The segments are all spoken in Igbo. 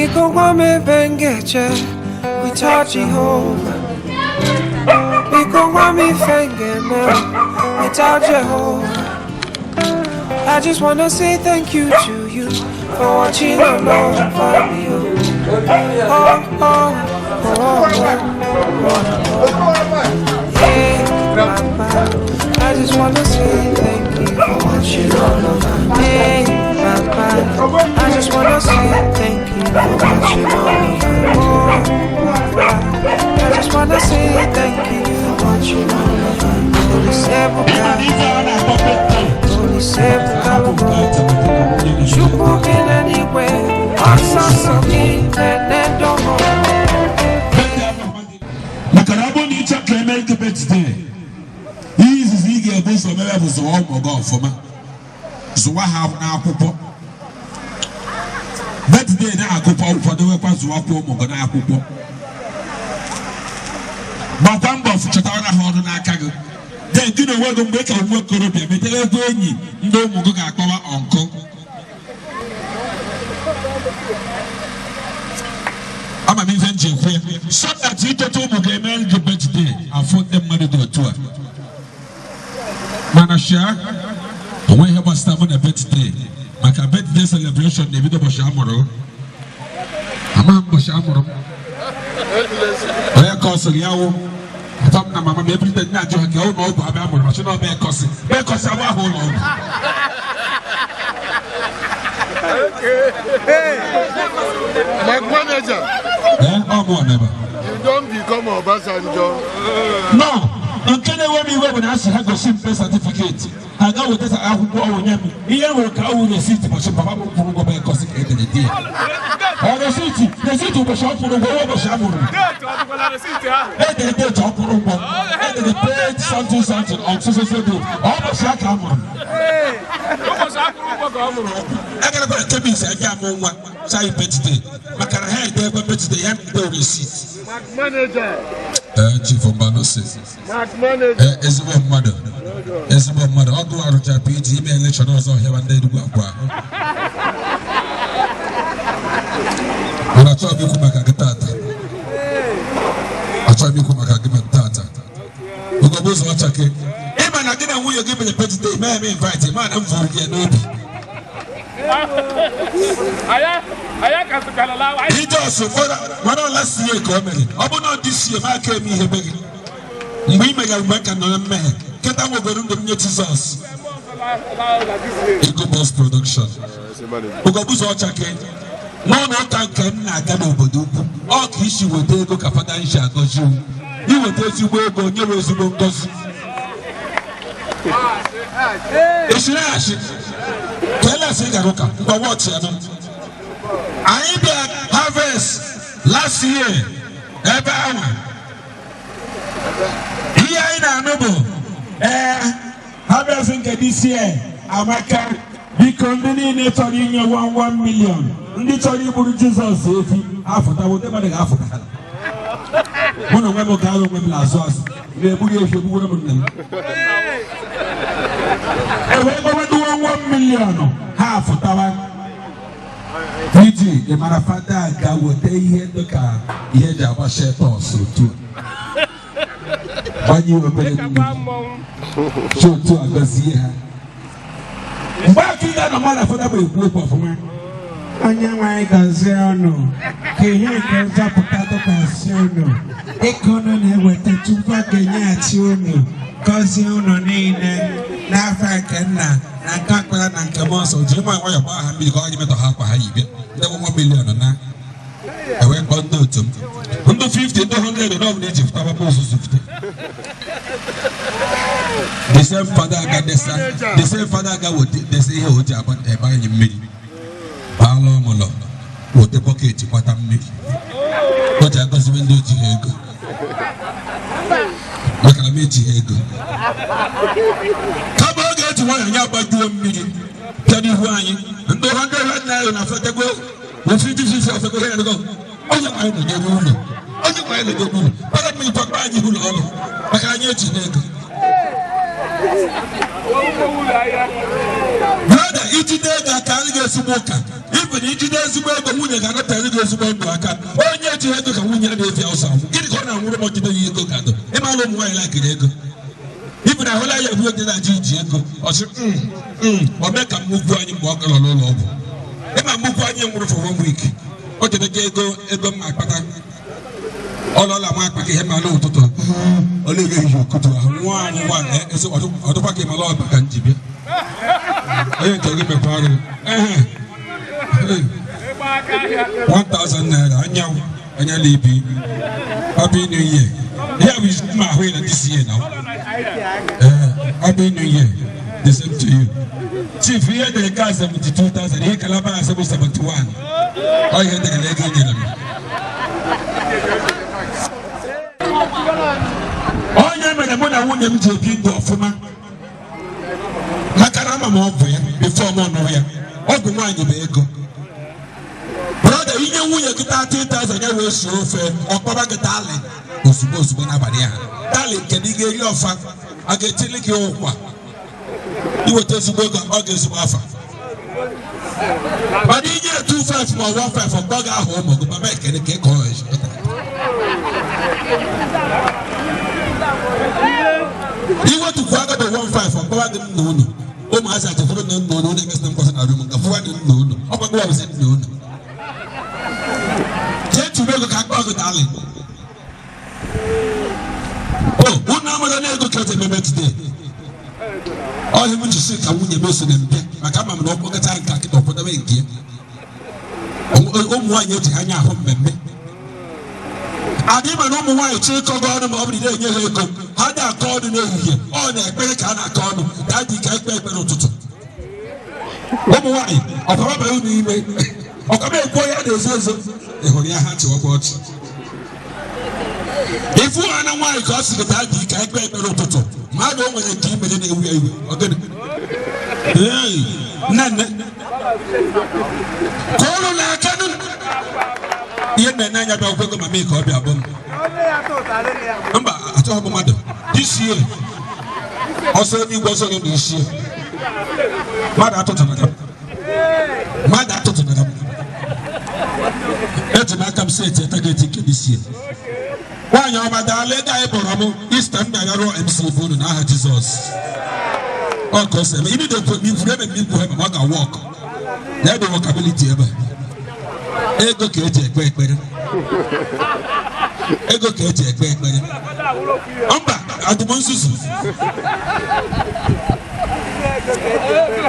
Biko gwa m ebe m ga-eje without Jehovah. Biko gwa m ife m ga-eme without Jehovah. I just wanna say thank you to you for watching all over me. Oh, oh, oh, oh, oh. Yeah, Papa. I just wanna say thank you for watching all over me, Papa. I just wanna say thank you for watching all over me, oh, Papa. I just wanna say thank you for watching all over me. Olisebuka, Olisebuka, Chukwu bi n'eluigwe, ọsọsọ gị na-edomo. Maka na ọ bụrụ na ịchọ ka eme gị birthday, ihe izizi ị ga-ebu ụzọ mere bụ zụwa ụmụ gị ọfụma, zụwa ha n'akwụkwọ. Birthday na-agụkwa ụfọdụ nwekwa, zụwakwa ụmụ gị n'akwụkwọ. Gbakwa mbọ chọtara ha ọrụ n'aka gị. Then gị na onwe gị, mgbe ị ka nwa okorobịa, metere ego enyi ndị ụmụ gị ga-akpọwa uncle. Ama m ife nji ekwu ya, so that itote ụmụ ga-eme gị birthday, afụ ndị mmadụ dị otu a. Mana sha onwe ihe gbasara mụ na birthday, maka birthday celebration na-ebido ụbọchị a mụrụ. Amaghị m ụbọchị a mụrụ m. Onye ka ọ sịrị ya wụ papa m na mama m ebirite na-ajụ ha ka ụlọ ọgwụ abịa mụrụ ma sị na ọ bụ ekọsị bụ ekọsị abụ ahụ ụlọ ọgwụ. My manager, Ee, ọ mụ ọnebe. you don become Obasanjo. No, nke na-ewe m iwe bụ na asị ha gosi m birth certificate, ha ga weta akwụkwọ ọwụ nye m. Ihe nwere ka awụ receipt ụbọchị papa m kwụrụ ụgwọ bụ ekọsị ka edere di ya. Ọ receipt ụbọchị ọ kwụrụ ụgwọ, ụbọchị a mụrụ m. Edere date ọ kwụrụ ụgwọ, edere paid something something on so so so day, ọ ụbọchị a ka a mụrụ m. Agarakwara chemist aga amụ nwa sayi birthday, maka na ha ede ebe birthday ya na-ede receipt. Mark manager, Ee, Chief Mbanusi. Mark manager. Ee, ezigbo mmadụ, ezigbo mmadụ. Ọgụ arụcha PG ime election ọzọ, hịaba ndị Enugwu akwa ahụ. Mana achọghị m ikwu maka gị tata, achọghị m ikwu maka gị maka tata. Ugogbe ụzọ ọchake, ịma na gị na nwunye gị mere birthday, mee m invite, ma na m vụrụ gị n'obi. Ije ọsụ mana ọla sie ka o mere. Ọ bụ na ọ dị sie ma aka eme ihe be gị mgbe ị megara, mgbe ka nọ na mmehie. Kịta nwegoro ndụ m nye Jizọs. Ego Boss Production, Ugogbe ụzọ ọchake, n'ụlọ ụka nke m na-aga n'obodo ukwu, ọ ka isi weta ego ka fada nshi agọzi m. Iweta ezigbo ego nye m ezigbo ngọzi. Esiri ka elesi gara ụka mgbe wọchị ya nọ. Anyị bịa harvest last year ebe ahụ, ihe anyị na-anụ bụ ee, harvest nke this year amaka. Biko, ndị niile chọrọ inye 1 million, ndị chọrọ igburu Jizọs efi, afụtawo ndị mmadụ ga-afụta. Mụ na onwe m gara onwe m n'azụ azụ na-egburu efi, egbugburu m nne m. Ewee gbawaduo 1 million, ha afụtawa. Iji ị mara, fada ga weta ihe dị ka ihe eji agba shetọs otu a, gbanye obere mmiri si otu a gọzie ha. Mgbe aka ị ga-anọ mmadụ, fada bụ ekwu okwu ọfụma. Onye nwe anyị gọzie unu, ka ihe nke nzọpụta tụkwasị unu, dịka unu na-eweta. Chukwu ga-enyeghachi unu, gọzie unu niile n'afọ nke nna na nke Ọkpara na nke mmụọ nsọ. Jiri nwayọ nwayọ gbaa ha mmiri ka ọ ga metọ ha akwa ha yi bịa. Ndị bụ 1 million na ewee kpọọ ndị otu m, ndị 50, ndị 100 na ọbụla eji fụta gbapụ ozuzu fụta. The same father aga desa, the same father aga weta desa ihe o ji agba ebe anyị mmiri baala ọmụlọ, weta bucket gbata mmiri o ji agọziwe ndị ojighị ego, maka na m ejighị ego. Kama ọ ga-eji nwayọ ya agbajuo mmiri pịa n'ihu anyị, ndị 100 naira na afetego na 50 50 afetego ihe na onye nwanyị nọ n'elu ụlọ, onye nwanyị nọ n'elu ụlọ kpara mmiri tọkpa anyị ụlọ ọrụ, maka anyị ejighị ego. Brother, ijide ego aka anyị ga-esugbu ụka. Ibu na ijide ezigbo ego, nwunye ga-anọtere gị ezigbo ndụ aka. Onye ji ego ka nwunye na-efi ọsọ anwụ. Gịnị ka ọ na-anwụrụ ma ọ jide ya ego ka dụ? Ịmara ụmụ nwaanyị lakịrị ego. Ibu na ahụla ya egwu oge na-ajụ iji ego. Ọsị ọ mee ka mmukwu anyị mgbe ọ gara n'ụlọ ọgwụ. Ịma mmukwu anyị nwụrụ for one week. O jedego ego ego mma akpata. Ọlọla nwa akpata ihe mara ụtụtụ. Ọ na-ere ihe okutu ahụ. Nwa anyị nwa ọdụkwa ka ịmara ọba ka nji bịa. Onye nke gị mekwa arụ. Ehe. 1000 naira anyanwụ anya na ibi. Happy New Year. Ihe bụ isi mma ahụ na this year now. Happy New Year. The same to you. Chief, ihe dere ka 72,000, ihe kalaba na 71. Ọ ihe dere na ego nyere m. Onye mere mụ na nwunye m ji ebi ndụ ọfụma. Maka na ama m ọgwụ ya before m ọnụ ya. Ọgwụ nwaanyị bụ ego. Brother, inye nwunye gị 30,000 ya wee sie ofe, ọkpọba gị tali ozugbo ozugbo n'abalị ahụ. Tali nke na ị ga-eri ọfa, a ga-etili gị ụkwa. Iweta ezigbo ego, ọ ga-ezigbo afa. Mana inye 25 ma 15, ọkpọ gị ahụ ụmụ gị, mama ekene ka ị kọọ ya. Iwetukwu aka bụ 15, ọkpọba gị nna unu. Ụmụazị achọkwuru na nna unu, na-emesị nkwasị na rum nke fụwa gị nna unu. Ọkwa gị wabụzi nna unu. Jee tụrụ ego ka akpọ gị dali. O, unu amara na ego ka eji ememe today. Ọhịa m ji sị ka nwunye m eso na mbịa maka ama m na ọkpọkọta nke akịta ọkwadobe nke ya. Ụmụ nwaanyị eji anya ahụ mmemme. Adị ma na ụmụ nwaanyị chọọ ịkọ gị ọnụ ma ọ bụrụ na enye ha ego, ha na-akọ ọnụ n'ehihie, ọ na-ekpere ka a na-akọ ọnụ, dadị ka ekpe ekpere ụtụtụ. Ụmụ nwaanyị, ọkwa abalị unu ime, ọkwa m ekwu ya na-ezo ezo, ị hụrụ ya ha chịwakwa ọchị. Ifu ha na nwaanyị ka ọ sị gị dadị ka ekpe ekpere ụtụtụ, mmadụ o nwere nke imere na-ewu ya iwe, ọ gịnị? Ee, nne nne, ka ọrụ na-aka nụ. Ihe na-ene anya bịa akwụkwọ ego ma mee ka ọ bịa bụ m. Mba, achọghị m mmadụ. This year, ọsọ n'igwe ọsọ gị n'isi. Mmadụ atụtụnara m. Mmadụ atụtụnara m. Eji m aka m si eti target nke this year. Nwaanyị ọma daala ego anyị kpọrọ m Easter m ga-aga rụọ MC bụ unu n'aha Jizọs. Ọ ka o si eme. Imi dị ekwu ikwuru ebe m ikwu ebe ma ọ ga-wọk. Na ebe workability ebe. Ego ka eji ekpe ekpere. Ego ka eji ekpe ekpere. Mba, adịm nzuzu.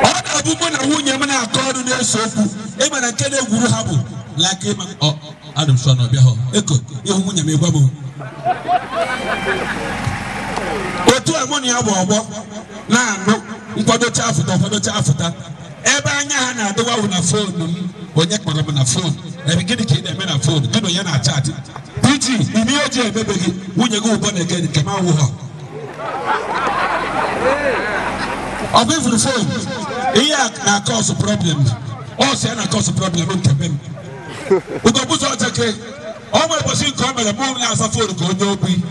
Ọ na-abụ mụ na nwunye m na-akọ ọnụ na-ese okwu. Ịma na nke na-egwuru ha bụ like ịma ọ adị m sọ na ọbịa ha. Eko, ịhụ nwunye m ịgwa m. Otu a mụ na ya bụ ọgbọ na-anụ nkwadocha afụta nkwadocha afụta. Ebe anya ha na-adịwa wụ na foonu m. Onye kpọrọ m na foonu. Ebe gịnị ka ị na-eme na foonu? Gị na onye na-achatị? PG, ime ihe o ji emebeghị nwunye gị ụbọ na-ege nke m awụ ha. Ọ bụ ifuru foonu, ihe a na-akọsụ problem. Ọ sị ya na-akọsụ problem nke be m. Ugobụzọ ọchake, ọ nwere ụbọchị nke ọ mere mụ na-asa foonu ka onye ogbi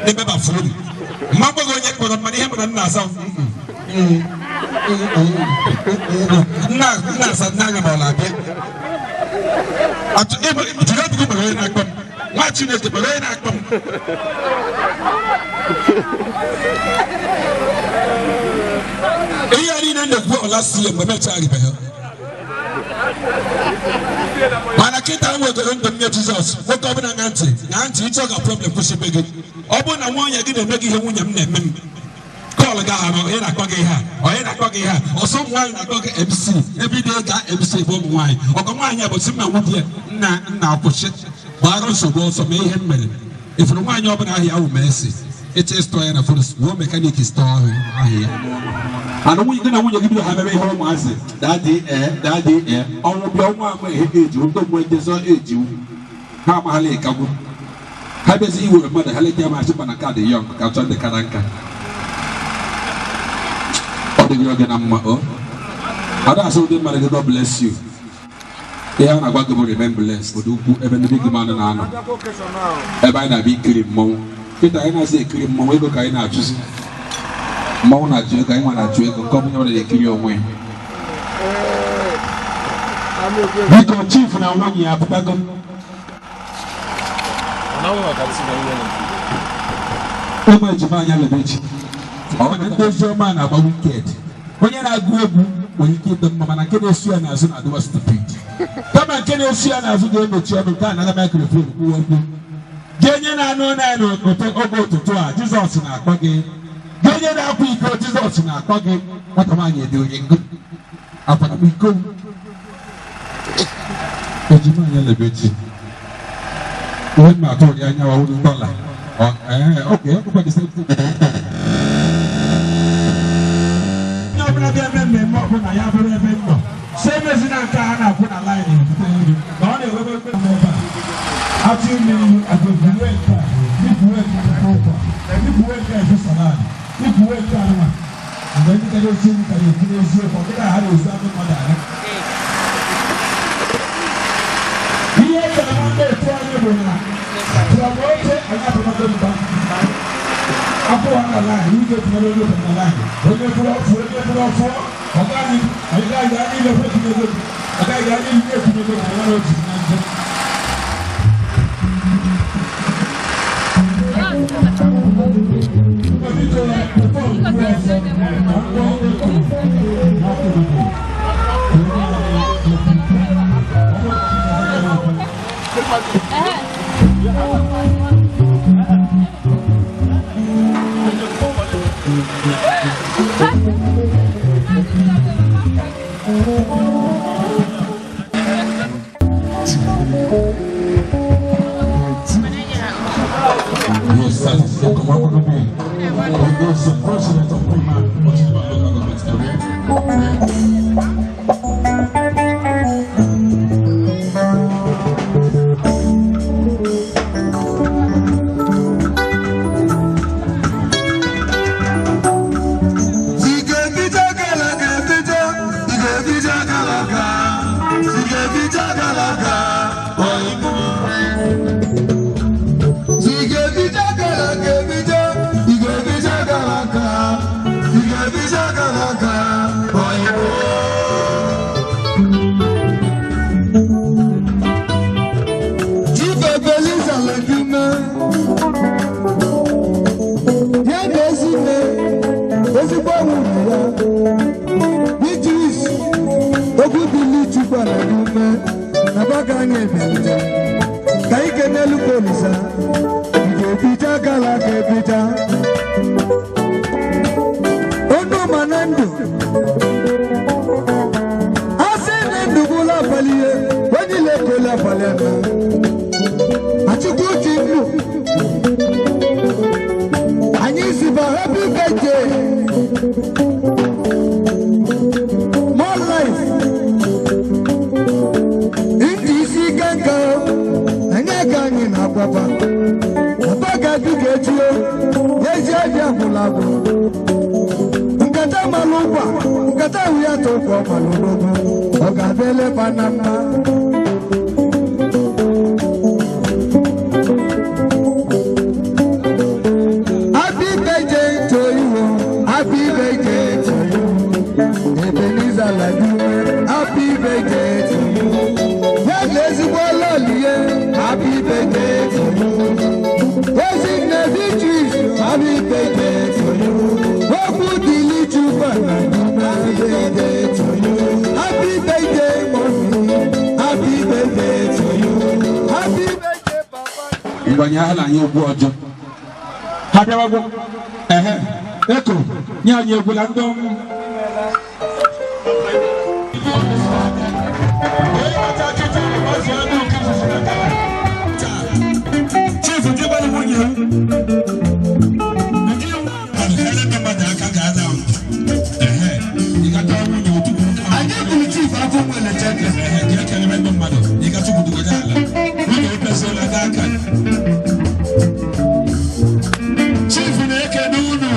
na-emeba foonu. Mma gwaghị onye kpọrọ m mana ihe mere m na-asa nna asa nna anya ma ọ na-abịa. Jiri obi gị mere onye na-akpọ m. Nwa Chineke mere onye na-akpọ m. Ihe a niile na-ekwu ọla si ya mgbe mechagharịbeghị. Mana kịta m nwegoro ndụ m nye Jizọs, nwoke ọbụla na ntị na ntị ịchọ ka problem kwụsị be gị. Ọ bụrụ na nwunye gị na-eme gị ihe nwunye m na-eme m, kọọlụ gị ahụ onye na-akpọ gị ihe a, onye na-akpọ gị ihe a, ọsọ ụmụ nwaanyị na-akpọ gị MC, ebe ị na-ega MC bụ ụmụ nwaanyị. Ọgọ nwaanyị a bụ sị m na nwunye nna nna akwụsị gbara nsogbu ọsọ mee ihe m mere. Ifuru nwaanyị ọbụla ahịa ahụ ma esi ịchọ ịstọ ya na fon wuo mekaniki stọọ ahụ ya. Ana nwunye gị na nwunye gị bido ha mere ihe ụmụazị dadị ee dadị ee ọnwụ bịa ọnwa ama ehe eji ndị mmụọ ndezọ eji ha amaghala ịkagbu ha bịazi iwere mmadụ ha leta ya ma achịkpa na kaadị yọng ka chọọ ndị kara nka. Ọ dịghị oge na mma o ada asị ụdị mmadụ gị God bless you. Ihe a na-agwa gị bụ remain blessed. Ụdị ukwu ebe ndị big man na-anọ ebe anyị na-abịa ikiri mmọnwụ kịta anyị na-azị ekiri mmọnwụ ego ka anyị na-achụzi. Mmọnwụ na-achụ ego, anyị nwa na-achụ ego nke ọbụla nwere ekiri onwe ya. Biko, chief na nwunye ya apụtago. Ụmụ ejima anya lebe echi. Ọ bụ ndị oziọma na-agba wicked. Onye na-agụ egwu nwere ike ịdị mma, mana nke na-esu ya n'azụ na-adịwa stupid. Kama nke na-esu ya n'azụ ga-emechi ọnụ, nke a nara microphone kwuo okwu. Gị onye na-anụ naanị oge ụtụtụ a, Jizọs na-akpọ gị. Gị onye na-akwa iko, Jizọs na-akpọ gị. Nwata nwaanyị dị onye ngo akwara m iko. Ejima anya lebe echi. Ihe m na-atụ ụdị anya wawuru dọla. Oke ọkụkọ dị same thing. Onye ọbụla ga-eme mmemme ọbụla ya bụrụ ebe m nọ, si emezina nke a na-akwụ na line ebute nri na ọ na-ewebe mgbe ebe a atụ mmiri agụbuwe nke a, ibuwe nke a ụkwa, ibuwe nke a efu salad, ibuwe nke a nwa mgbe ndị kara esi nri kara ekwu n'eziokwu. Ọ dịka ha na-ezu anụ mmadụ ahụ. Ihe e chere na ndị otu anyị bụ na from oche anyị apụtago mba akwụwa na line ike tinyere onye obodo na line, onye kwụrụ ọfụ, onye kwụrụ ọfụ. Ọ gaghị anyị gaghị anyị niile kwe etinyego, ọ gaghị anyị niile etinyego na ya na otu na njọ. Biko, before we go ọzọ, na mkpọ eko n'ọkụrụkụ. Yes, that is Yakubu. He is the president of Prima Ochiba Local Government Area. Ị ga-ebija gara ga-ebija, ị ga-ebija gara aga, ị ga-ebija gara aga, oyibo. Ị ga-ebija gara ga-ebija, ị ga-ebija gara aga, ị ga-ebija gara aga, oyibo. Chief Ebenezer Ledume, ya na ezinne, ezigbo nwunye ya, Beatrice okwu dịli Chukwu Ledume na baga anyị ebelite ka ike n'elu polisa. Ị ga-ebija gara aga ebija onu ma na ndụ a sị na ndụ bụla abalị ihe onye ile kola abalị eme Achukwu ji ndụ anyị siba. Happy birthday, more life. Ndị isi ike nka anyị aka anyị na-akwapa aba ga-adị ka echi o ezi aja agwụla agwụ. Nkata malụ ụkwa, nkata ahụ ya tụ ụkwa malụ n'ogbo. Ọ ga-abịa eleba na mma. Happy birthday to you. Happy birthday to you. Ebenezer Ladume. Happy birthday to you. Ya na ezigbo lọlie. Happy birthday to you. Ezinne Beatrice. Happy birthday to you. Okwu dịlị Chukwu na Happy birthday to you. Happy birthday, mommy. Happy birthday to you. Happy birthday, papa. Mgbanye aha na anyị egwu ọjọọ ha bịawago. Ehe, eko nye anyị egwu na ndị ọnwụ. Onye mata akịta ọzọ ọnụ nke izizi na Ghana. Taa, Chief Dibali nwunye m. Ndị ndị mmadụ aka ga-ada m. Ehe, ị ga-ata nwunye otu. Anyị gburu chief afọ nwere cheke. Ehe, jee kelebe ndị mmadụ. Ị ga-atụpụtụgodo ala. Nwunye ekpesiela gị aka. Chief na-ekene unu.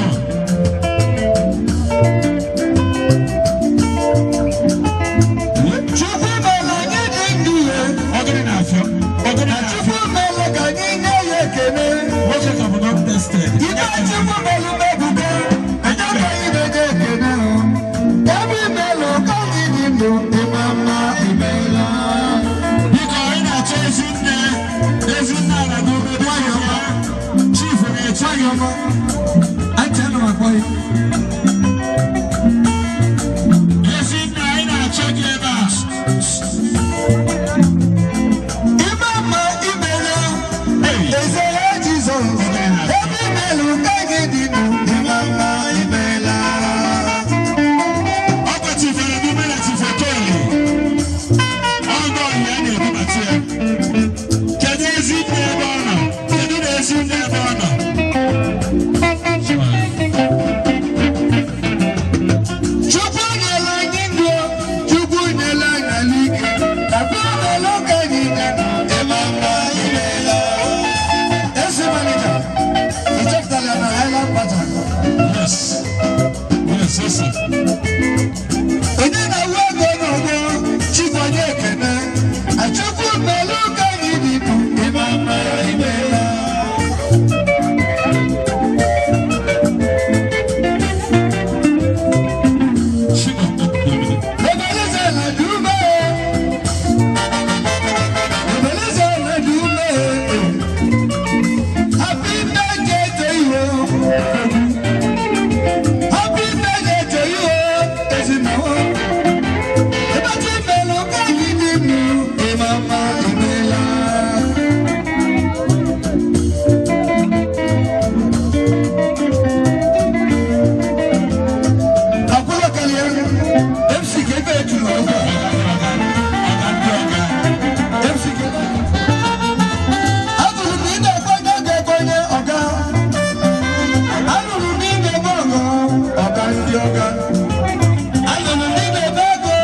ọfụma. Aunty, ana m akpọ ya. Ezinne, anyị na-achọ gị ebe a. Ime mma imere eze Jizọs, ebe imelụ ka gị dị ndụ, ime mma imela. Ọ bụ Chief Odume na Chief Okoye. Ọgọ ya na-ebubata ya. Kedu ezinne ebe ọ nọ? Kedu na ezinne ebe ọ nọ? Chukwu nyere anyị ndụ, Chukwu nyere anyị ala ike, ebe imelụ ka anyị dị ndụ, ime mma imela. Ezi manager, ị chepụtara na Highland Pattern. Yes, yes. Onye na-awu ego n'ọgbọ, Chigonye ekene, Achukwu melụ ka anyị dị ndụ, ime mma imela. Ebeleze na dume, Ebeleze na dume. Happy birthday to you. Happy birthday to you, Ezinụlọ. Ebe chi melụ ka anyị dị ndụ, ịma mma imela. Akwụlọ karịa MC ka ebe ejuru ọgụ a. MC ka ebe. Anụrụ m ị na-ekwenye ga-ekwenye ọga. Anụrụ m ị na-eme ọgọ ọga ndị ọga. Anụrụ m ị na-eme ego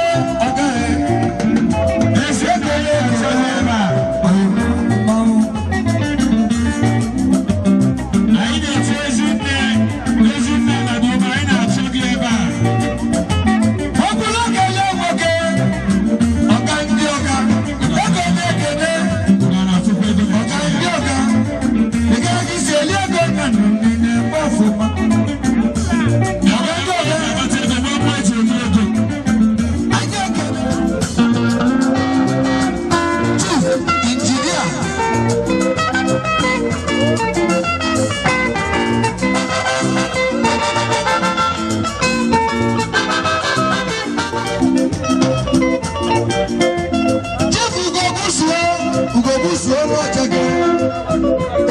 ọga e. Ezinne, anyị na-achọ gị ebe a. Mmanwụ. Anyị na-eche ezinne, ezinne na Dume, anyị na-achọ gị ebe a. Ọbụla ga-enye nwoke ọga ndị ọga. Ego na-ekene Nọ na akwụkwọ ego ọga ndị ọga. Ị gaghị isi eli ego na nnụnụ na-eme ọfụma. Ọga ndị ọga. Na-akpata ego, nwa mmụọ eji eri ego. Anyị ekene. Chief Injinia. Chief Ugobusuo, Ugobusuo Nwacheke.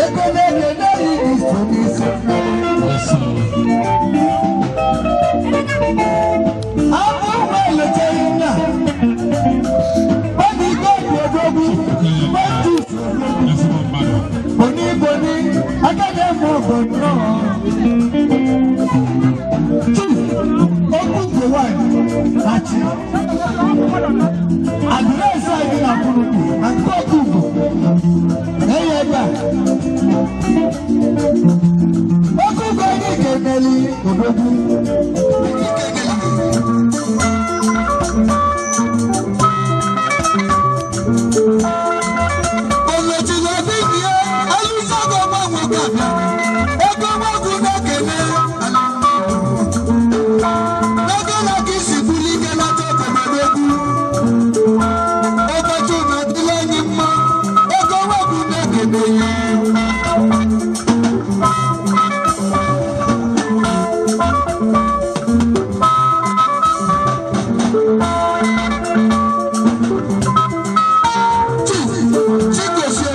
Ego na-ekene iso n'isi. Abụ nwa eleteghị nna. Bọ́ọ̀lù góòlù odogwu, mọ́tò Ezigbo mmadụ. boni agaghị eme ọgọ nnọọ. Chief, okwu nke nwanyị achị. Adreesị anyị na Kwurukwu na nke Okugbo. Enye ebe a. Okugbo anyị ga-emeli odogwu. Anyị ga-emeli. Olechila bibie, alụsago gbanwe kabịa, ego gbagwu na-ekele. N'ego na ka isi buli ike nata obodo egwu. Ụbọchị ụnụ adịla anyị mma, ego gbagwu na-ekele ya. Chief, Chigozie,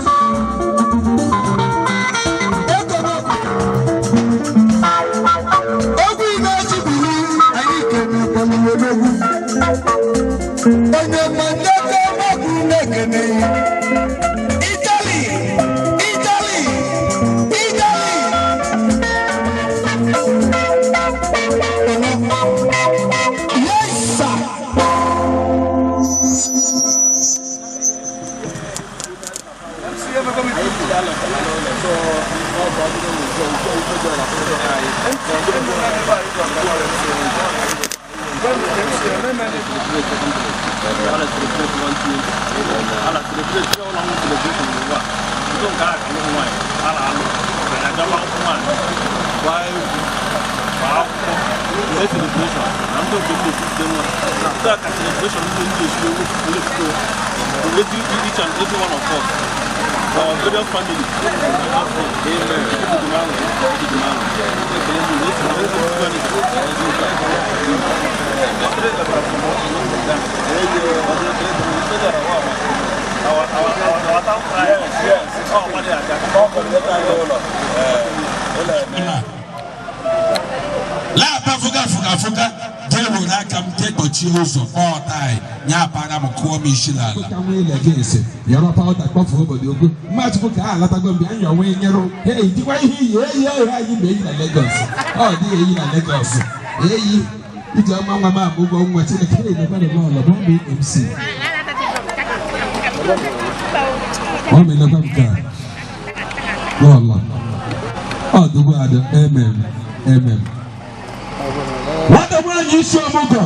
ego gbagwu. Egwu ị na-ejibiri anyị kene kwaliri odogwu. Onye ma nneke ọgbagwu na-ekene ya. Italy, Italy, Italy. Yes, sir. Celebration, each and every one of us. Our glorious family. Amen. Laaba fuga fuga fuga jee were aka m jee kpọchie ụzọ kpọọ taị nye apara m kụọ m isi n'ala. Yọrọ pawuda kpọfuo obodo okwu mmadụ ka a alatago mgbe anyị onwe nyerụ ei dịkwa ihe iyi eyi eyi anyị ma eyi na Lagos ọ dịghị eyi na Lagos eyi iji ọma nwa m abụ ụgwọ nwa Chineke eyi na mmadụ n'ụlọ bụ ọmụ MC ọ melekwa nke a n'ụlọ ọ dịgwa adị emem emem. Nwata nwaanyị isi ọmụgwọ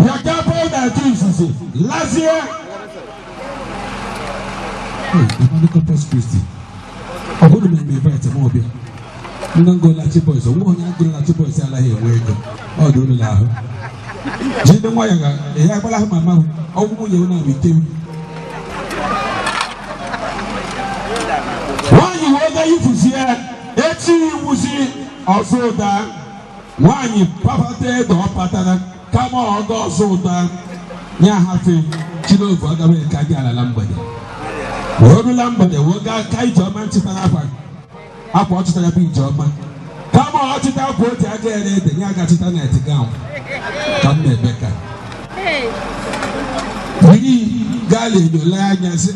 ya ga pawuda atụ izizi lazie. Hey, Corpus Christi. Ọ bụrụ na eme invite m ọbịa. Ndị ngolachi boys, onwe onye agụlachi boys anaghị enwe ego. Ọ dị ụlọ ahụ. Jide nwayọ ga ya agbara ahụ mama m, ọgwụ nwunye m na-abụ ike m. Nwaanyị wee ga yifuzie, echi iwuzi ọzọ ụda. Nwaanyị papata ede ọ patara kama ọ ga ọzọ ụda. Ya hafe Chilovu agaghị nke anyị alala mgbede. Wee rula mgbede wee gaa ka Ijeọma nchịtara akwa akwa ọ chịtara bụ Ijeọma kama ọ chịta akwa otu aka ere ede ya aga chịta net gown ka m na-eme ka yiri gaa lenyo lee anya sị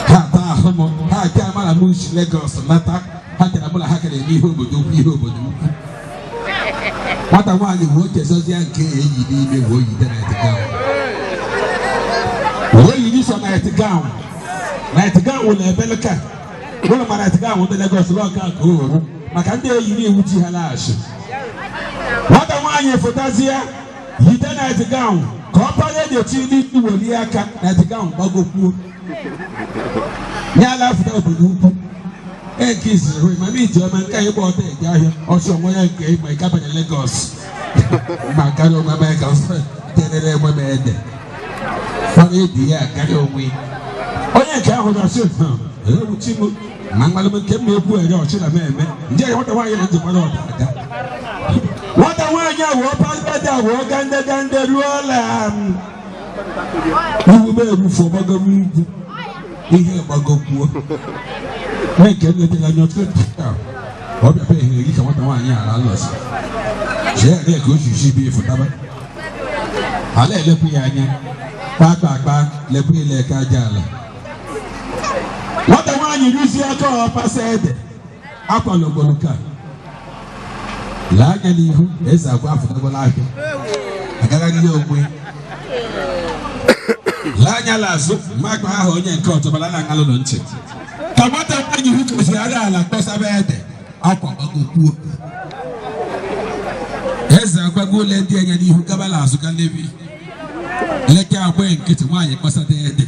ha taa ahụ m ha ke amara m si Lagos nata ha kere mụ na ha kere eme ihe obodo ukwu ihe obodo ukwu. Nwata nwaanyị wee chezozie nke eyi n'ime wee yite net gown wee yiri sọ night gown night gown wụlọ ebeleka ụlọ ma night gown ndị Lagos lọ nke ka o maka ndị eyiri iwu ji ha laghachi. Nwata nwaanyị fụtazie yite night gown ka ọ panye na-eti n'isi welie aka night gown gbagokwuo ya ala fụta obodo ukwu. Nke izizi hụ mama Ijeọma nke anyị gba ọtọ eje ahịa ọsọ onwe ya nke ma ị gabanye Lagos ma karịa onwe m ka jerere enwe m ede fọrọ ebi ya karịa onwe onye nke ahụ na-asị ewuchi m ma mmalụ m nke m na-ekwu ere ọchị na m eme nje nwata nwaanyị na njem ọda aga. Nwata nwaanyị a wụọ palbada wụọ gande gande ruo la iwu m erufu ọgbagoro ugwu ihe gbagokwuo nke nletara anya ọtụtụ ọ bịa ihe gị ka nwata nwaanyị ala lọsi jee ere ka o ji ji bi fụtaba ala elekwu ya anya kpakpa akpa lekwu ile ka aja ala. Nwata nwaanyị rụzie aka ọ pasa ede akwa logolo ka lee anya n'ihu eze agwa afụtagola ahịa agagharị ya onwe lee anya l'azụ mmakpa ahụ onye nke ọtọbara na-aṅalụ nụ ntị ka nwata nwaanyị hụ kụzigharị ala kpọsaba ede akwa gbagokwuo eze agwago ụlọ ndị anya n'ihu gaba l'azụ ga lebi leke agba nkịtị nwaanyị kpọsata ede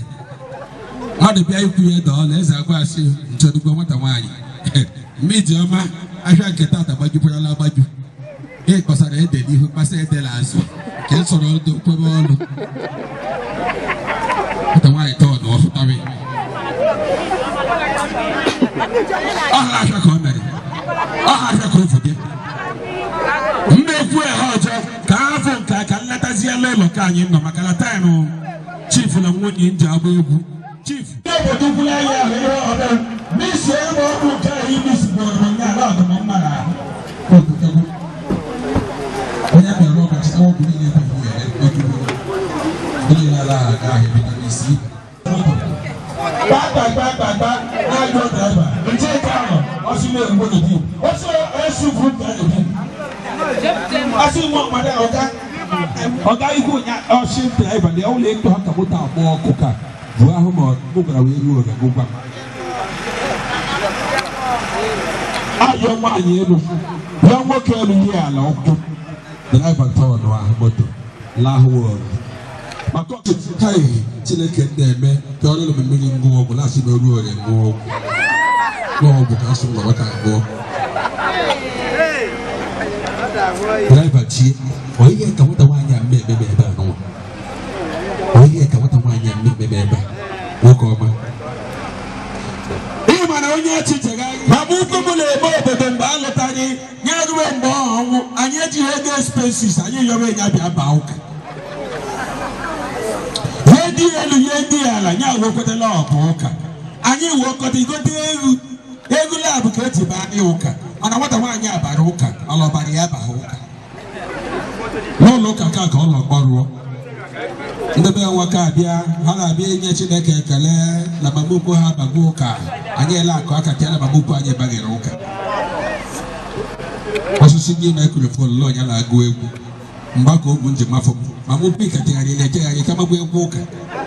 mmadụ bịa ikwu ya ede ọla eze agwa asị nchọdụgbo nwata nwaanyị Ijeọma ahịa nke tata gbajukwarala agbaju ị kpọsara ede n'ihu kpasa ede l'azụ nke sọrọ ọdụ kwebe ọnụ nwata nwaanyị tọọ na ọfụtabi ọha ahịa ka ọ mere ọha ahịa ka o fụdị mmekwu ehe ọjọọ ka afọ nke ka nletazie n'ụlọ ka anyị nọ maka na taịmụ chief na nwunye nji agba egwu chief obodo ukwu ahịa ahụ ihe ọbịa n'isi ebe ọgwụ nke ahụ ime isi gbọrọ m ya ala ọdụm mma na ahụ onye bịara ụbọchị ọgwụ niile bụ ya otu onye na-ala aga ahịa vitamin C gbagbagbagba na-ajọ driver nche nke ahụ ọsị na-egbu n'obi ọsị esi furu ka n'obi ọsị nwa mmadụ ọga ọga ikwu nya ọsị driver dị ọwụla ịtọ ka moto agba ọkụ ka bụ ahụ ma ọ gwara wee ruo oge gụgwa m ayọ nwaanyị elu ya nwoke elu ihe ala ụkwụ driver tọọnụ ahụ moto lahụ ọrụ maka ọtụtụ kai Chineke na-eme ka ọ lụrụ mmiri ngụ ọgwụ na-asị na oru ore ngụ ọgwụ n'ọgwụ ka asụ ngọrọ ka ngụọ driver chie onye ka nwata nwaanyị a mme ekpeme ebe a nụnwa onye ka nwata nwaanyị a mme ekpeme ebe a nwoke ọma Onye echichegharị mama ukwu m na-eme obodo mgbe a lụtara ya ruo mgbe ọnwụ anyị ejighị ego expenses anyị yọrọ ya bịa baa ụka ihe dị elu ihe dị ala ya wekwetala ọbụ ụka anyị wekọta igote ego ego labụ ka eji baa anyị ụka mana nwata nwaanyị a bara ụka ala ọbara ya baghị ụka n'ụlọ ụka ka ka ọ nọ kpọrụọ ndị be nwoke abịa ha na-abịa inye Chineke ekele na mama ukwu ha bago ụka anyị ele akụ aka ka na mama ukwu anyị baghere ụka osisi gị maikrofon lọ ya na-agụ egwu mgbakọ ogwu njem afọ mama ukwu ka tegharịrị echegharị ka magbu egwu ụka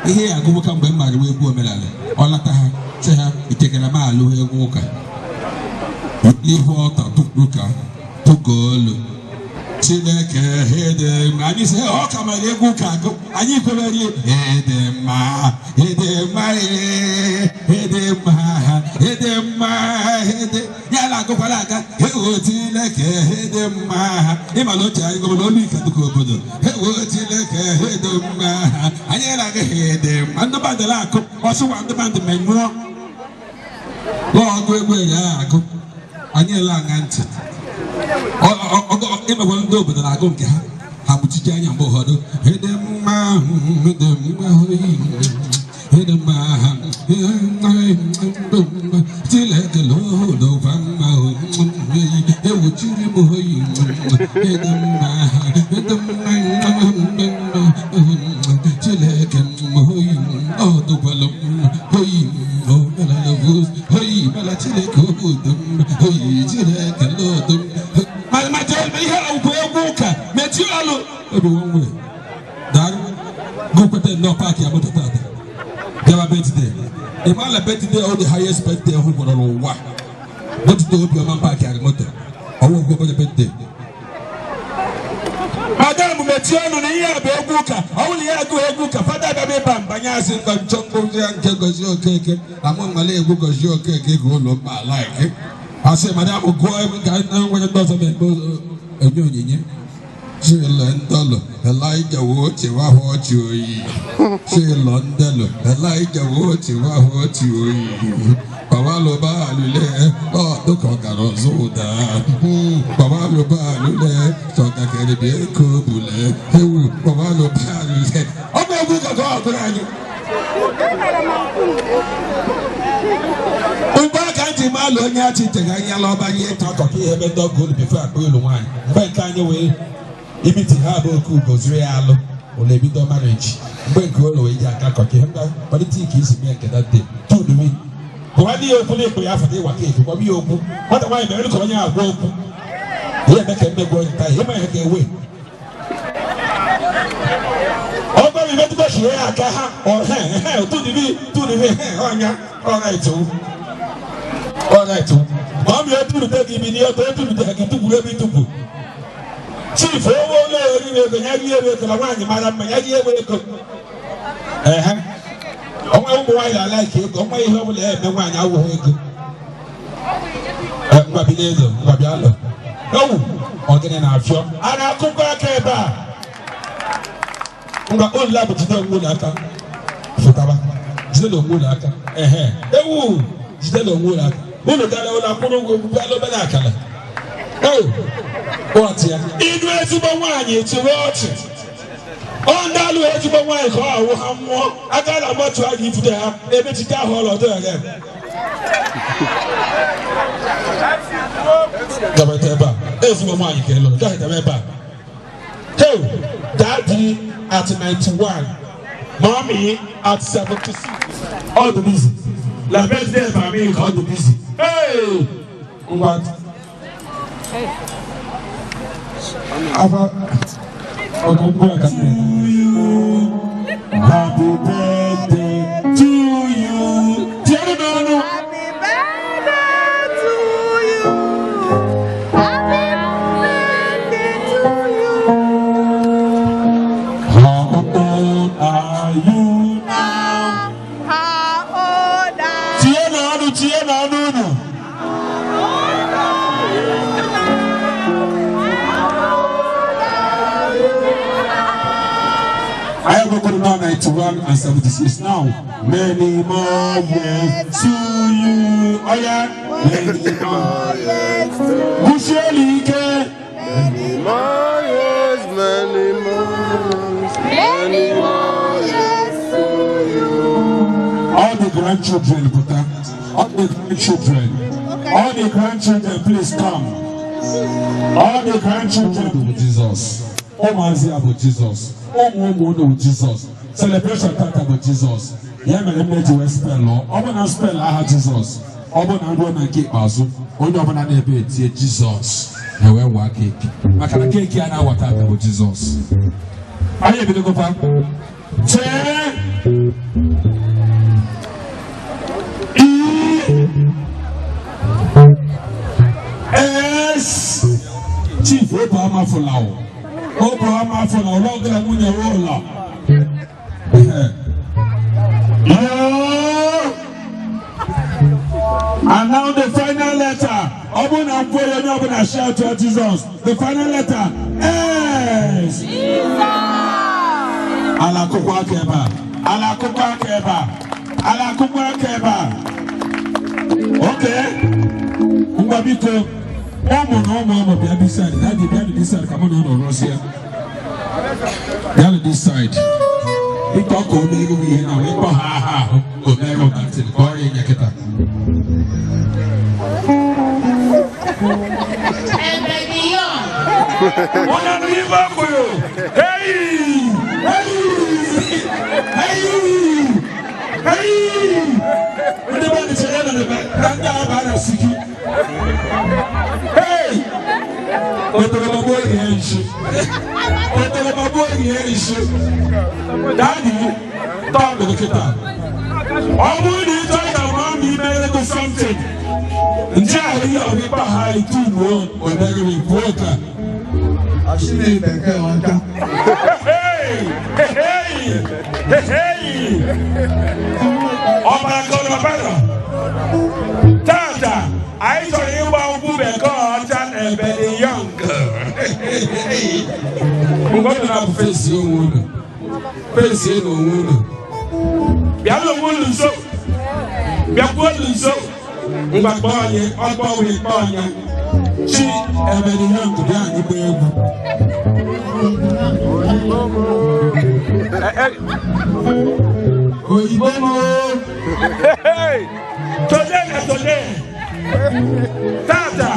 ihe ya agụbụ ka mgbe m mara egwu omenala ọ lata ha sị ha itekere m alụ egwu ụka n'ihu ọta tụpụrụ ka tụgoolu Chineke ede mma anyị sị ọ ka mara egwu ụka agụ anyị kwere ede mma ede mma ede mma ede mma ede ya na-agụkwara aga ewo Chineke ede mma ịmala oche anyị gụbụrụ olu ike dịka obodo ewo Chineke ede mma anyị na-aga ede mma ndị bandị na-akụ ọsụwa ndị bandị menyụọ ọgụ egwu eri agụ anyị ele aṅa ntị emekwara ndị obodo na-agụ nke ha ha gbuchite anya mgbe ụfọdụ ede mma ede mma ede mma Chineke lodokwa mma ewuchiri m oyi ede mma ede mma Chineke oyi ọ dụkwala m oyi oyi mala Chineke obodo m oyi Chineke lodo m ma ihe ọgwụ egwu ụka mechie ọlụ obi nwe daalụ gụkweta nnọọ paakị ya moto tata bịawa birthday ịmala birthday ọ the highest birthday hụ gwọrọ n'ụwa birthday obiọma paakị arị moto ọwụ ụgwọ obere birthday madam mechie ọnụ na ihe a bụ egwu ụka ọ bụrụ ya agụ egwu ụka fada abịa ịba mbanye asị ngọ nchọ ngụ ya nke gozie Okeke na mụ nwale egwu gozie Okeke ka ụlọ mba alaike asị madam gụọ egwu ka nwere ndị ọzọ na-eme enye onyinye Chilo ndolo Elijah wo tiwa ho ti oyi Chilo ndolo Elijah wo tiwa ho ti oyi Baba lo ba alule ọ dụka ọ gara ọzọ ụda Baba lo ba alule sọga kere bi eko bule ewu baba lo ba alule ọ bụ egwu ka ọ gụrụ anyị mgbe aka ntị ma alụ onye achị nchega anya la ọba ihe ka akọkọ ihe ebe ndị ọgụ olu bifo akpa ụlọ nwaanyị mgbe nke anyị wee ibiti ha bụ oke ugo zuru ya alụ ụlọ ebido marriage mgbe nke ụlọ wee ji aka akọkọ ihe mgba kpalite ike isi mee nke that day tudumi gwa ndị ya okwu na-ekpo ya afọ ịwa keeki gwa ya okwu nwata nwaanyị mere ka onye agwa okwu ihe eme ka mmegbu onye taa ihe mere ka ewe ọgbọ́n mi mẹ́tí ṣe é aka ha ọ̀hẹ́ ẹ̀hẹ́ tudumi tudumi ẹ̀hẹ́ ọ̀nya ọ̀ráìtì ọ̀ráìtì mọ̀ mi eturu tẹ́ kí ibi ní ọ̀tọ̀ eturu tẹ́ kí tukuru ebi tupu chief owó olórí ego ya rie ego na nwaanyị mara mma ya rie ego ehe ọnwa ụmụ nwaanyị na-alaiki ego ọnwa ihe ọbụla ya eme nwaanyị awụghị ego ngwa bilie ego ngwa bịa lụ ewu ọgịnị na-afịọ a na-akụkọ aka ebe a ngwa ụlọ bụ jide onwe ụlọ aka fụtaba jide na onwe ụlọ aka ehe ewu jide na onwe ụlọ aka ụlọ gara ụlọ akwụrụ ụgwọ bịa n'obere akara ewu ọtị ya ịnụ ezigbo nwaanyị chịrị ọchị ọ ndị alụ ezigbo nwaanyị ka ọ awụ ha mmụọ aka na mgbatu a ga-ifute ha emechite ahụ ọlọdụ ya gabata ebe a ezigbo nwaanyị ka ị lụrụ gaghị ebe a hey daddy at 91 mommy at 76 all the busy la birthday mami all the busy hey ngwa afa ọgụgụ aka to you happy birthday to you tienụ n'ọnụ. Happy birthday to you. Happy birthday to you. How old are you now? How old are Tie n'ọnụ, tie n'ọnụ unu. Anyị gụkwuru nọ 91 and 76 now. Many more years to you. Oya, many more years to Gụsielu ike. Many more years, many more, many more years to you. All the grandchildren pụta. All the grandchildren. All the grandchildren, please come. All the grandchildren bụ Jizọs. Ụmụazị a bụ Jizọs. Ụmụ ụmụ unu bụ Jizọs. Celebration tata bụ Jizọs. Ya mere m na-eji wee spell ọ bụ na spell aha Jizọs. Ọ bụ na ruo na nke ikpeazụ, onye ọbụla na-ebe etie Jizọs ewee waa cake. Maka na cake a na-awa tata bụ Jizọs. Anyị ebidogokwa. Chee E S. Chief obu amafụla o, obu amafụla ụlọ ọgara nwunye ya ụlọ. Yoo. And now the final letter. Ọ bụrụ na nkwụ onye ọbụla shout to Jesus. The final letter, S. Ala akwụkwọ aka ebe a. Ala akwụkwọ aka ebe a. Ala akwụkwọ aka ebe a. Okay. Ngwa, biko, ụmụ na ụmụ ụmụ, bịa this side. Daddy, bịa this side ka mụ na ụlọ rụzie. Bịa this side. Ịkọ ka o merụ ihe na ịkpọ ha aha ahụ o merụ na ntị ka ọrịa nye kịta. Ebony Young. Onye nụ ife o kwuru? Hey! Hey! Hey! Hey! Ndị mmadụ chere na na ndị agha na siki. Hey! Otoromagbo ihe nshi. Otoromagbo ihe nshi. Daddy, tọọdụ kịta. Ọ bụrụ na ị chọrọ ka mama imere gị something, nje ahụ ihe ọbịkpa ha ituruo o mere pụọ ka. Ashiri bekee ọcha. Hey! Hey! Hey! Ọbara kọrọbara. Tata, anyị chọrọ ịgba nkwụ bekee ọcha na Ebony Young. Mgbe ọ na-abụ fesi onwe unu. Fesi onwe unu. Bịa n'onwe unu nso. Bịakwuo unu nso. Ngwa, kpọọ anyị, ọkpọ wee kpọọ anyị. Chi Ebony Young, bịa anyị gbaa egwu. Oyibo mo. Hey! Today na today. Tata,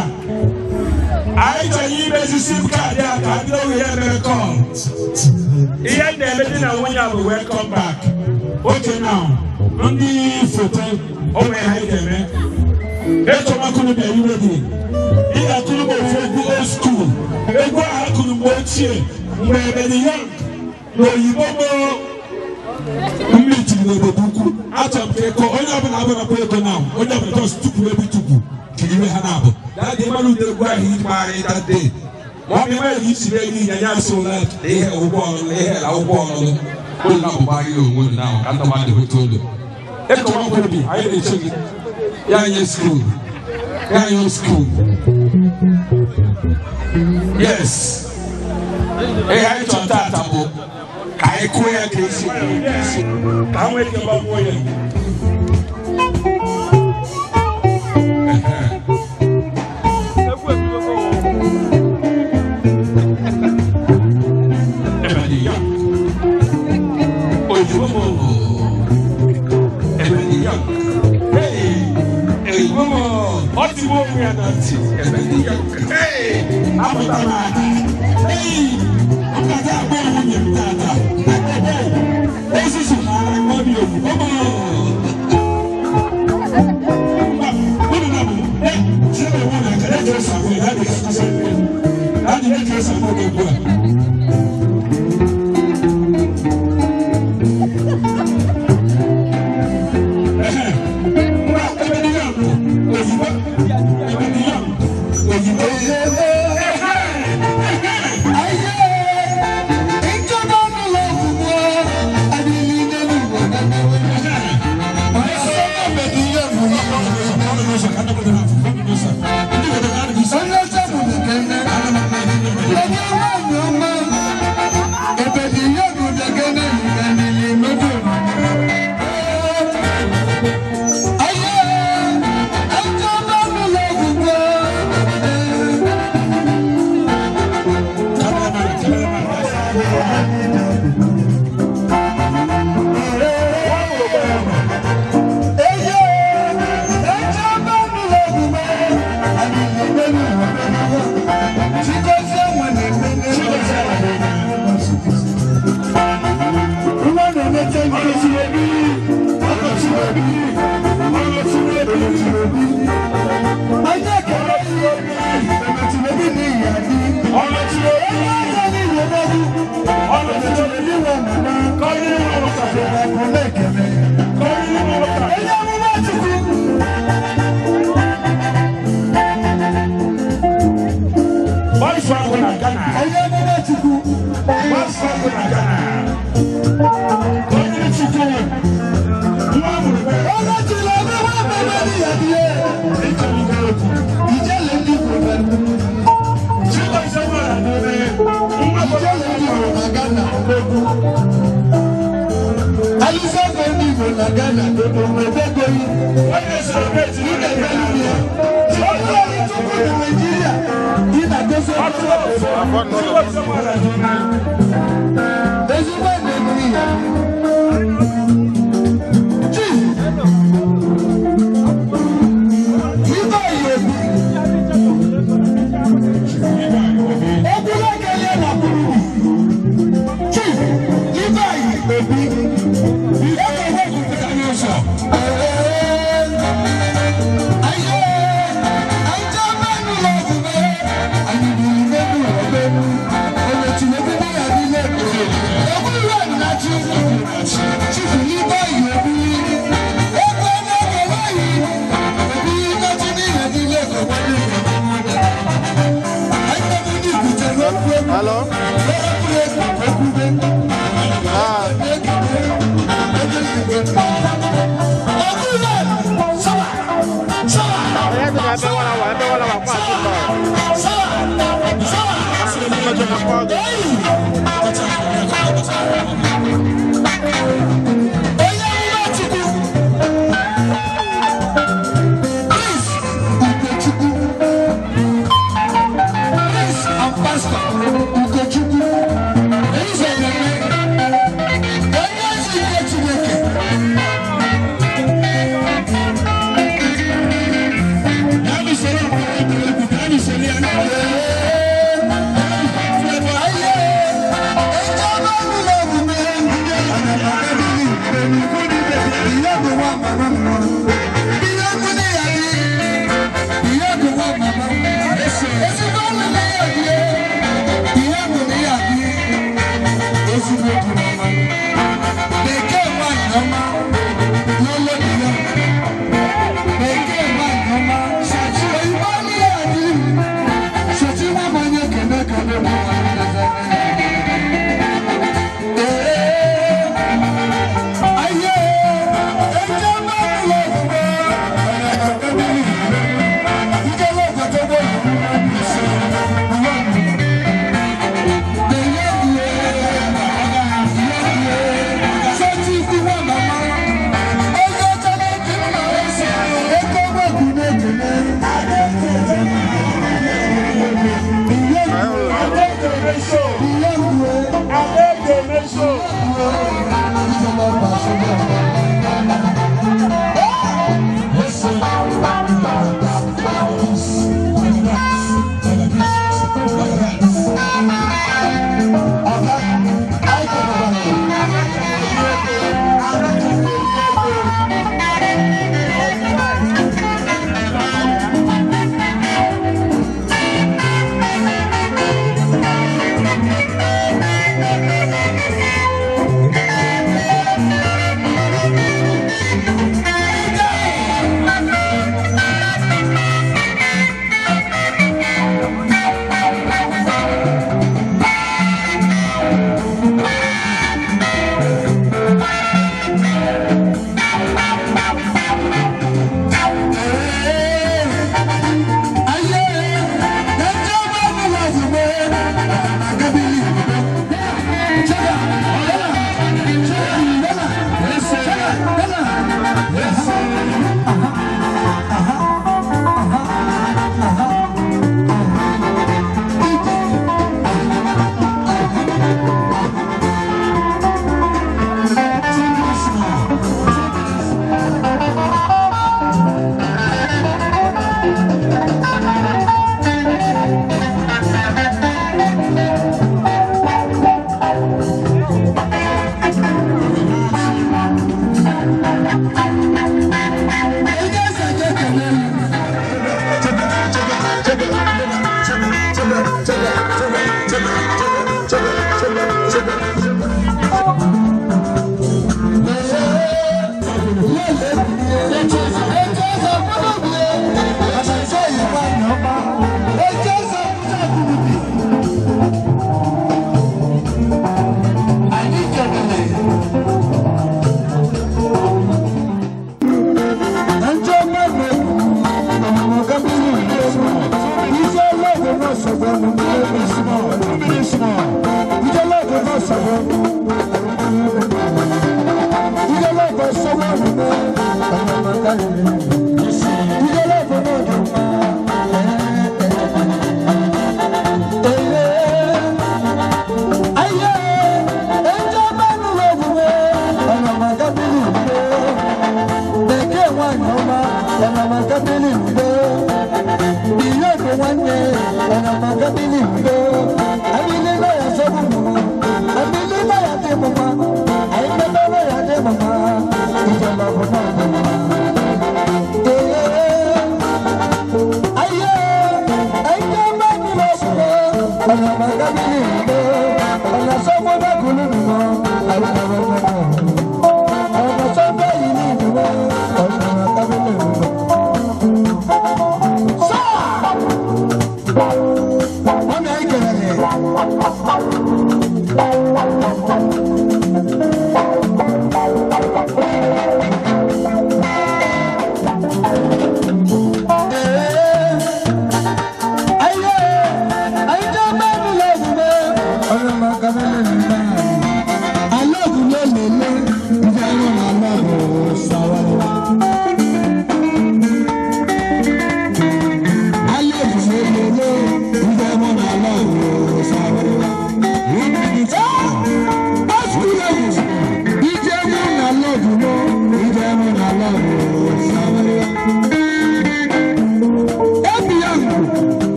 anyị chọrọ imezi SIM card a ka ndị ohu ya mere call. Ihe na-eme di na nwunye a bụ welcome back. Okay now, ndị foto o nwere ha ga-eme. Echomakunu bịa iwe gị. Ị ga-akụrụ m ofu egwu old school. Egwu ahụ akụrụ mgbe ochie mgbe Ebony Young na oyibo mo mmiri tiri n'obodo ukwu. Achọrọ m ka ịkọ onye ọbụla abụrakwa ego na onye ọbụla just tupu ebe tupu kiriwe ha na-abụ. Daddy, ịmara ụdị egwu ahụ ịgbagharị that day. Ma ọ bụ ịmara isi ego ịnya ya asị ụla ihe ụgwọ ọlụlụ ihe la ụgwọ ọlụlụ. Ụlọ na gbagharị onwe unu na ka ndị mmadụ hụta olu. Ekọmakwuru bi anyị na-eche gị. Ya nye school. Ya nye school. Yes. Ihe anyị chọrọ tata bụ ka anyị kụọ ya ka esi ka ha nwee ike gbagbuo ya. Ebony Young. Oyibo mo. Ebony Young. Hey! Oyibo mo. Ọ ti wo onwe ya na ntị. Ebony Young. Hey! Apụta m aka. Hey! Ọ ga-aga agba nwunye m tata. Ozuzu n'ala mmadụ oyibo mo. Unu na bụ, eh, chere onwe na aka, na-eji ose abụọ, na-adịghị akụzi. Na-adịghị ose abụọ ga-egbu a. Ebony Young, oyibo, Ebony Young, oyibo. Hello?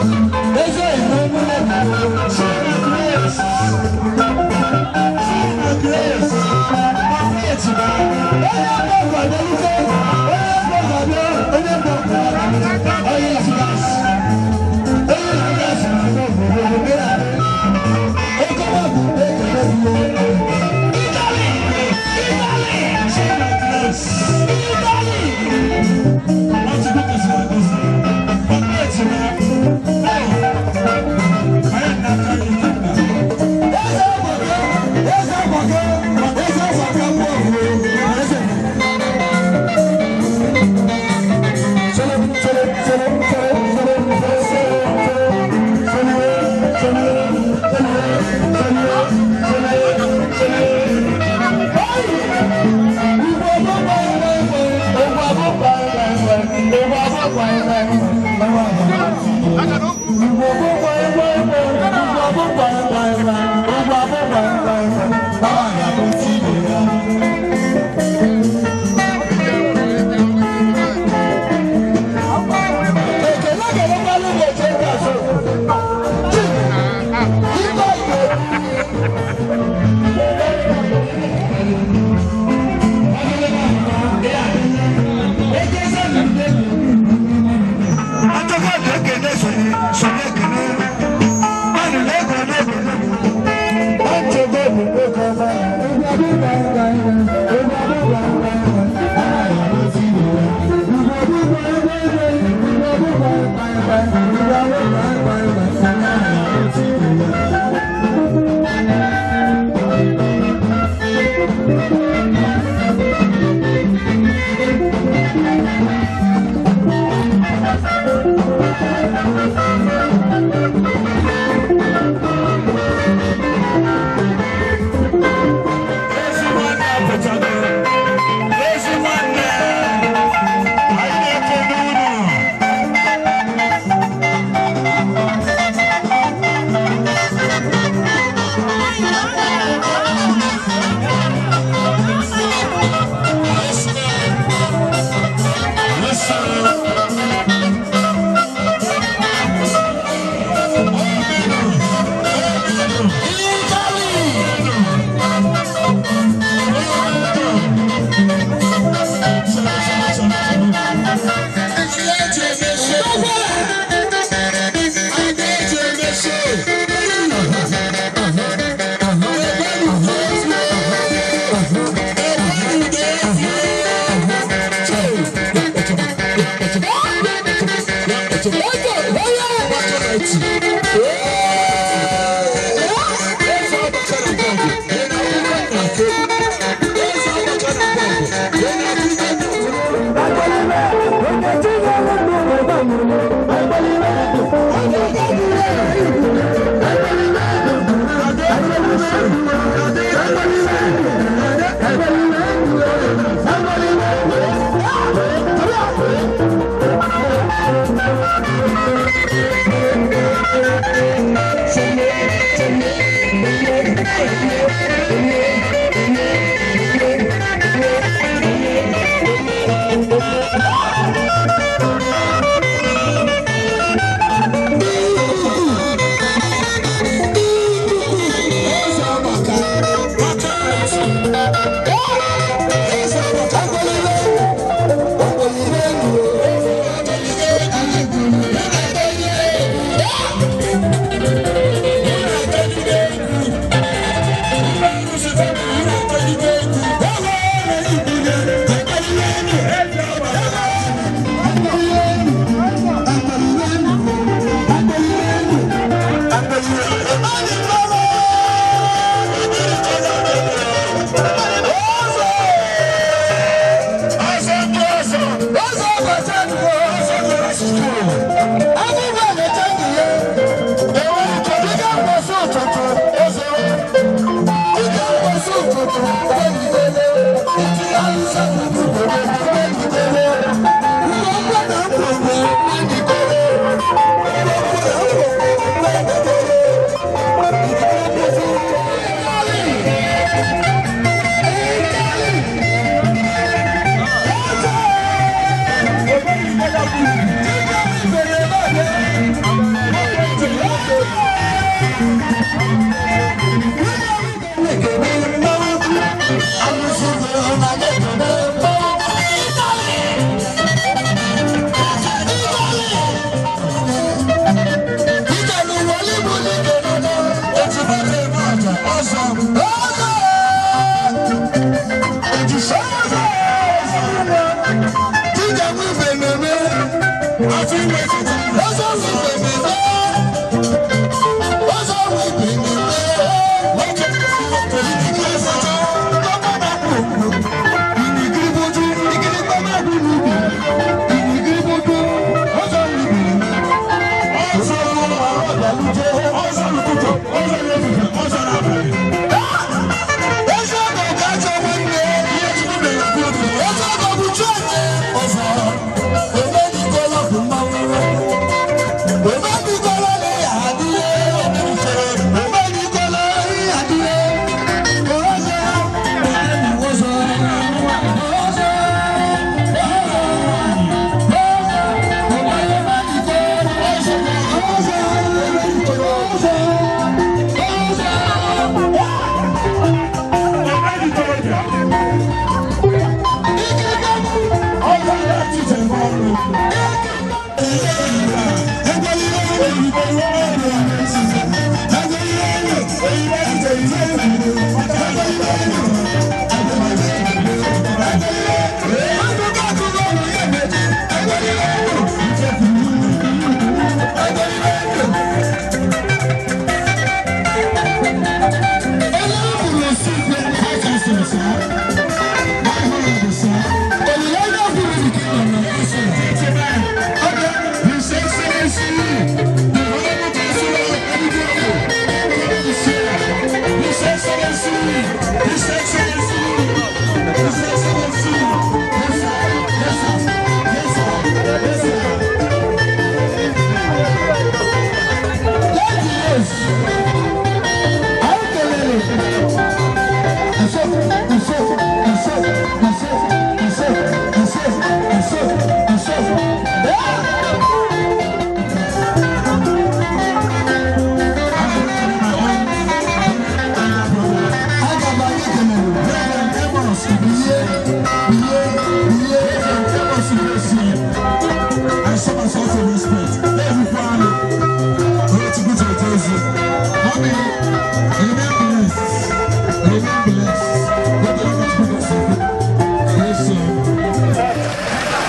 Thank you.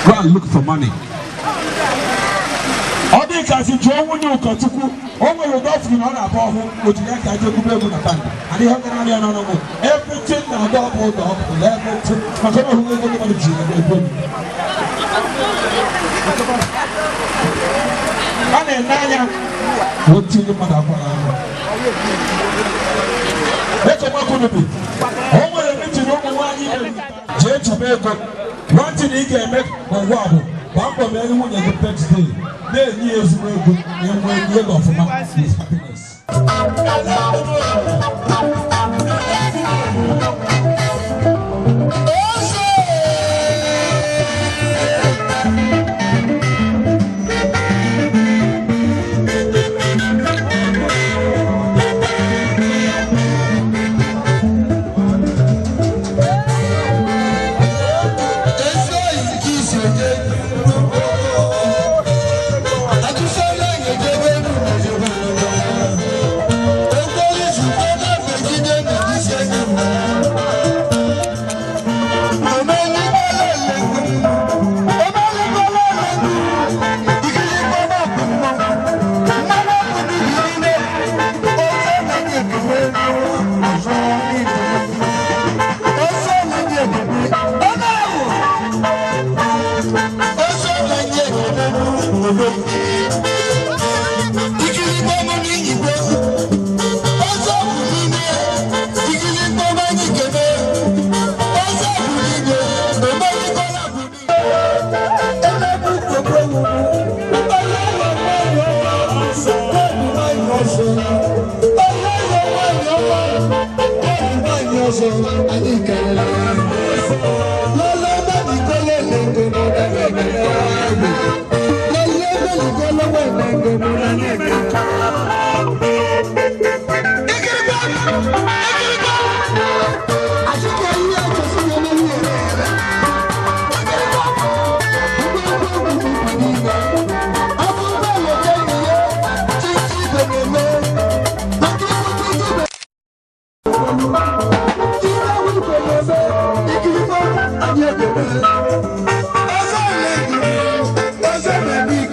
Go and look for money. Ọ dị ka si jụọ nwunye ụkọchukwu, o nwere ụdọ furu na ọ na-abụ ọhụụ, o jiri aka jekwube egwu na bank. Adịghị ọ gara arịa n'ọnụ bụ everything na-agba ọbụ ụdọ ọbụ everything maka na ọhụrụ ego ndị mmadụ ji ego ego. A na-ene anya otu ndị mmadụ akwara ahụ. Echemakwu bi, o nwere meeting ụmụ nwaanyị jee chọba ego. One thing ị ga-eme n'ụwa bụ gbaa mbọ mee nwunye gị birthday, na-enye ya ezigbo ego, enwe ego ọfụma is happiness.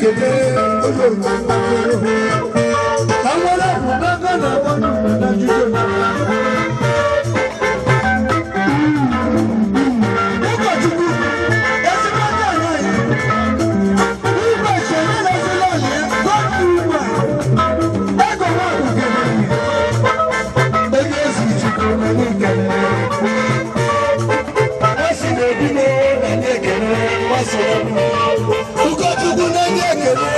Ekele onye oroma. Ka nwere bụ n'aka na agbanyụ na judo. Ụkọchukwu, ezigbo ndị anyị, igwe chere na ezigbo ọlị ya, gọọmenti ugbu a, ego nwa bụ kelere. Onye ezi Chukwu na anyị kelere. Esi na-ebi n'ụwa na anyị ekele, gbasara m. Ụkọchukwu na anyị ekele,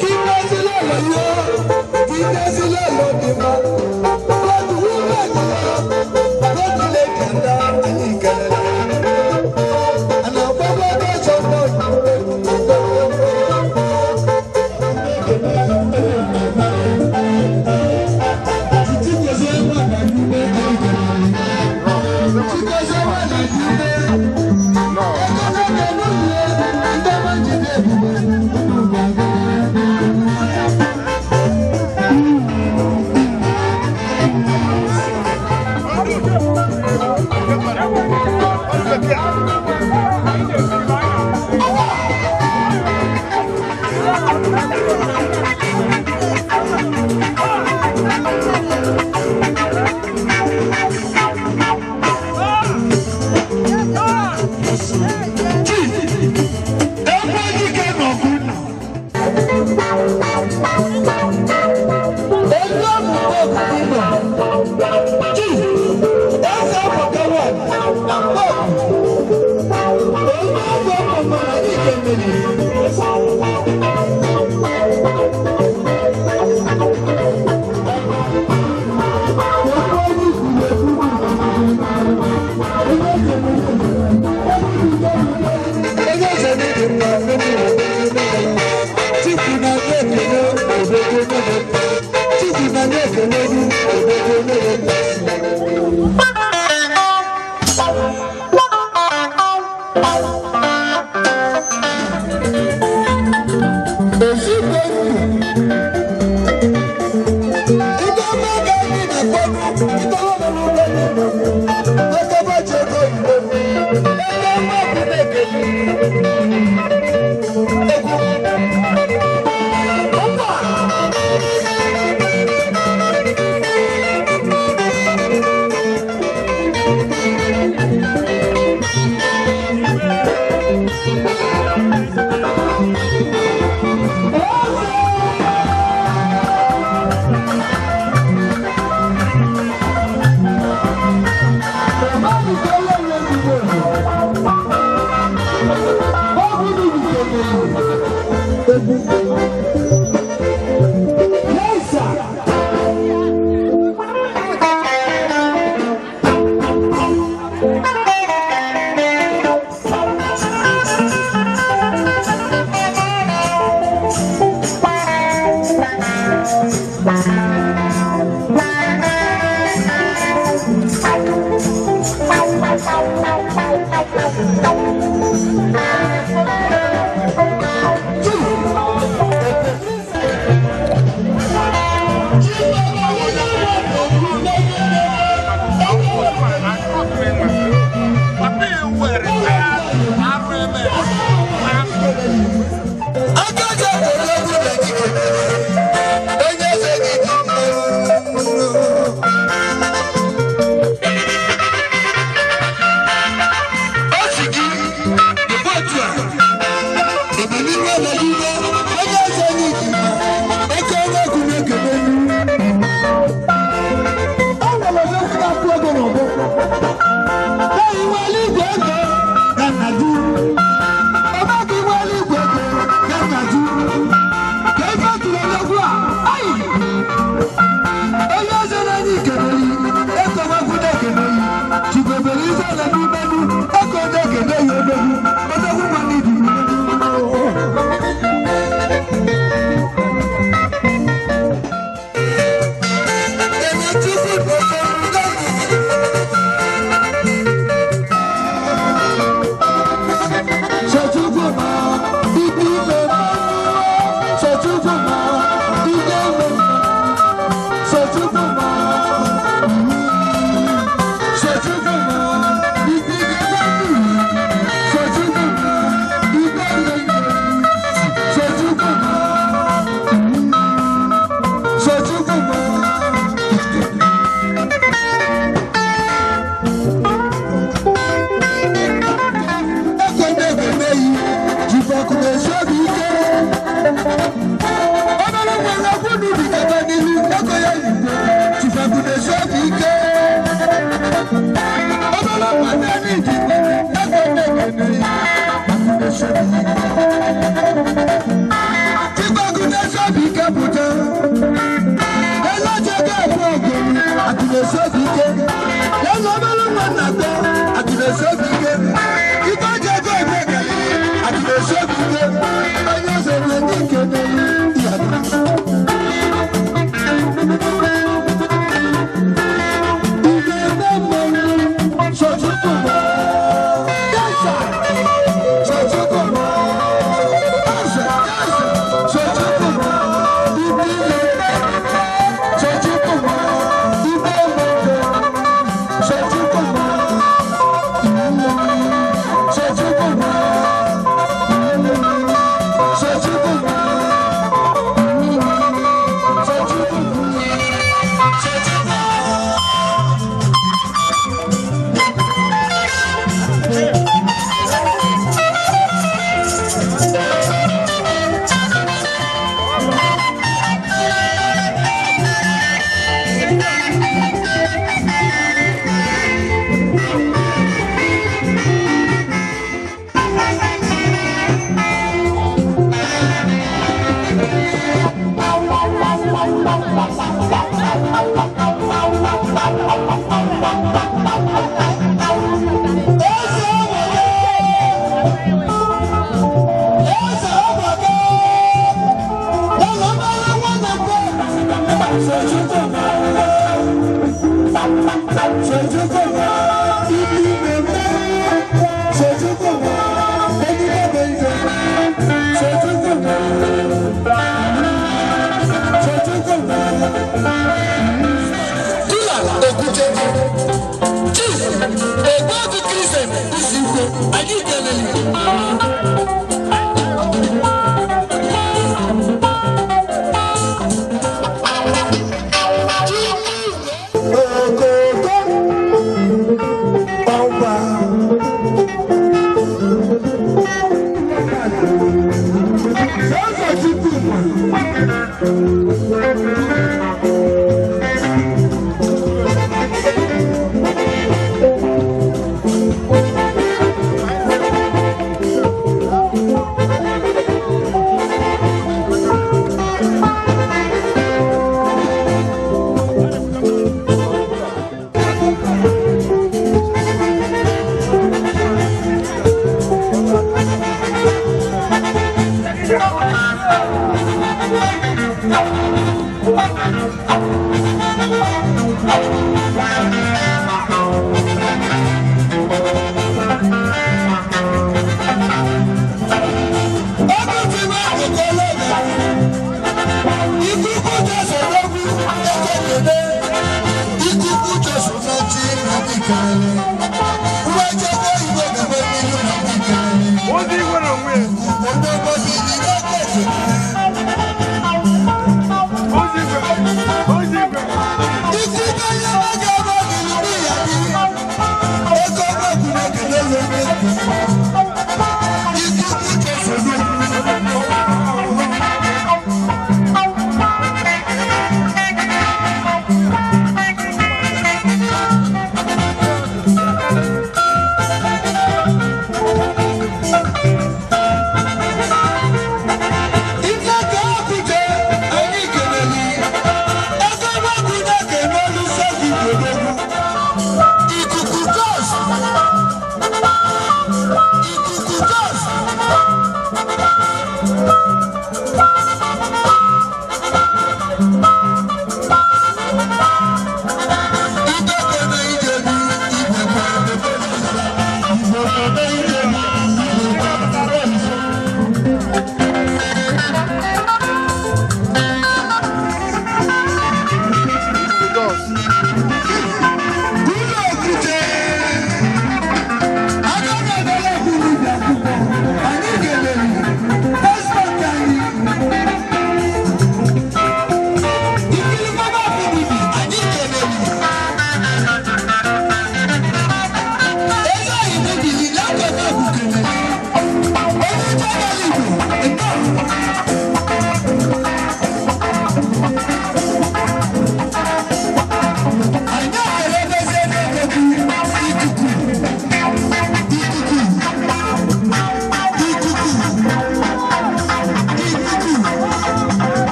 ka ime ezigbo ọlị ya, ka ime ezigbo ọlị dị mma. God woman ya, God lady ya, anyị kelere. Ana agbagbo ebe ọzọ nọ.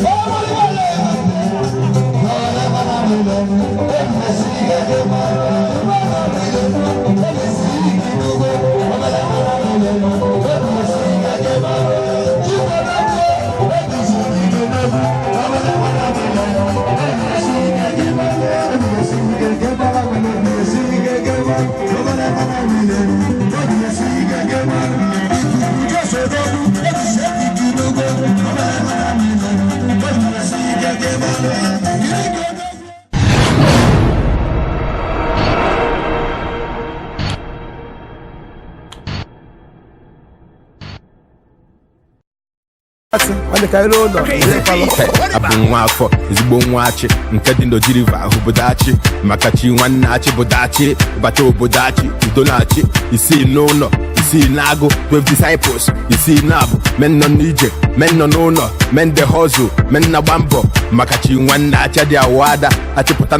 Oh! Nwanne, ka anyị ruo ụlọ. Abụ nwa afọ, ezigbo nwa achị nke dị n'Oji River ahụ, obodo achị maka chi. Nwanne, achị bụ dachi bata obodo achị, udo na-achị. Isii n'ụlọ, isii n'agụ, 12 disciples, isii na-abụ men nọ n'ije, men nọ n'ụlọ, men dey hustle, men na-agba mbọ maka chi. Nwanne, achị dị awụ ada achịpụta.